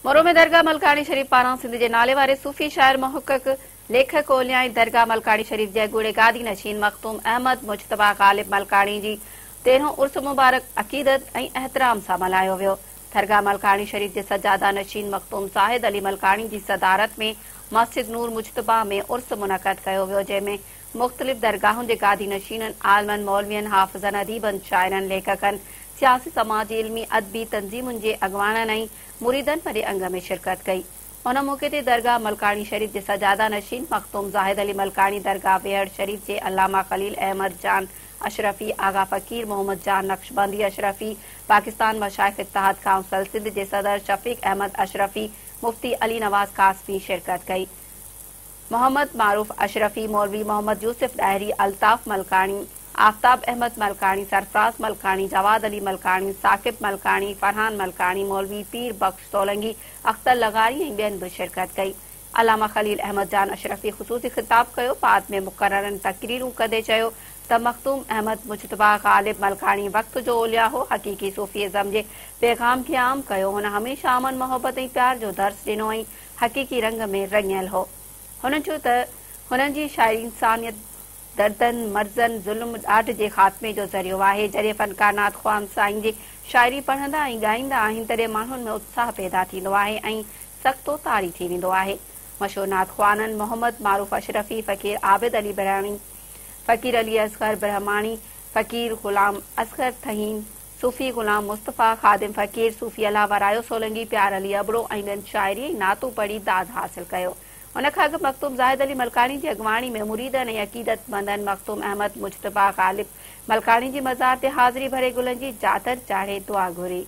مورو ۾ درگاهه ملڪاڻي شريف پاران سنڌ جي ناليواري صوفي شاعر، محقق، ليکڪ اولياء ۽ درگاهه ملڪاڻي شريف جي اڳوڻي گادي نشين مخدوم احمد مجتبيٰ غالب ملڪاڻي جي تيرهون عرس مبارڪ عقيدت ۽ احترام سان ملهايو ويو. درگاهه ملڪاڻي شريف جي سجاده نشين مخدوم زاهد علي ملڪاڻي جي صدارت ۾ مسجد نور مجتبيٰ ۾ عرس منعقد ڪيو ويو جنهن ۾ مختلف درگاهن جي گادي نشينن، عالمن، مولوين، حافظن، اديبن، شاعرن، ليکڪن، سياسي، سماجي، علمي، ادبي تنظيمن جي اڳواڻن ۽ مريدن وڏي انگ ۾ شرڪت ڪئي. ان موقعي تي درگاهه ملڪاڻي شريف جي سجاده نشين مخدوم زاهد علي ملڪاڻي، درگاهه ويهڙ شريف جي علامه خليل احمد جان اشرفي، آغا فقير محمد جان نقشبندي اشرفي، پاڪستان مشائخ اتحاد ڪائونسل سنڌ جي صدر شفيق احمد اشرفي، مفتي علي نواز قاسمي شرڪت ڪئي. محمد معروف اشرفي، مولوي محمد يوسف ڏاهري، الطاف ملڪاڻي، آفتاب احمد ملڪاڻي، سرفراز ملڪاڻي، جواد علي ملڪاڻي، ثاقب ملڪاڻي، فرحان ملڪاڻي، مولوي پير بخش سولنگي، اختر لغاري ۽ ٻين به شرڪت ڪئي. علامه خليل احمد جان اشرفي خصوصي خطاب ڪيو. بعد ۾ مقررن تقريرون ڪندي چيو ته مخدوم احمد مجتبيٰ غالب ملڪاڻي وقت جو اولياء هو، حقيقي صوفي ازم جي پيغام کي عام ڪيو. هن هميشه امن، محبت ۽ پيار جو درس ڏنو ۽ حقيقي رنگ ۾ رڱيل هو. هن چيو ته هنن جي شاعري انسانيت، دردن، مرضن، ظلم، ڏاڍ جي خاتمي جو ذريعو آهي. جڏهن فنڪار نعت خوان سائين جي شاعري پڙهندا ۽ ڳائيندا آهن تڏهن ماڻهن ۾ اتساهه پيدا ٿيندو آهي ۽ سڪتو طاري ٿي ويندو آهي. مشهور نعت خوانن محمد معروف اشرفي، فقير عابد علي برهاڻي، فقير علي اصغر برهماڻي، فقير غلام اصغر ٿهيم، صوفي غلام مصطفيٰ، خادم فقير، صوفي الله ورايو سولنگي، پيار علي ابڙو ۽ ٻين شاعري ۽ نعتون پڙهي داد حاصل ڪيو. ان کان اڳ مخدوم زاهد علي ملڪاڻي جي اڳواڻي ۾ مريدن ۽ عقيدتمندن مخدوم احمد مجتبيٰ غالب ملڪاڻي جي مزار تي حاضري ڀري گلن جي چادر چاڙهي دعا گهري.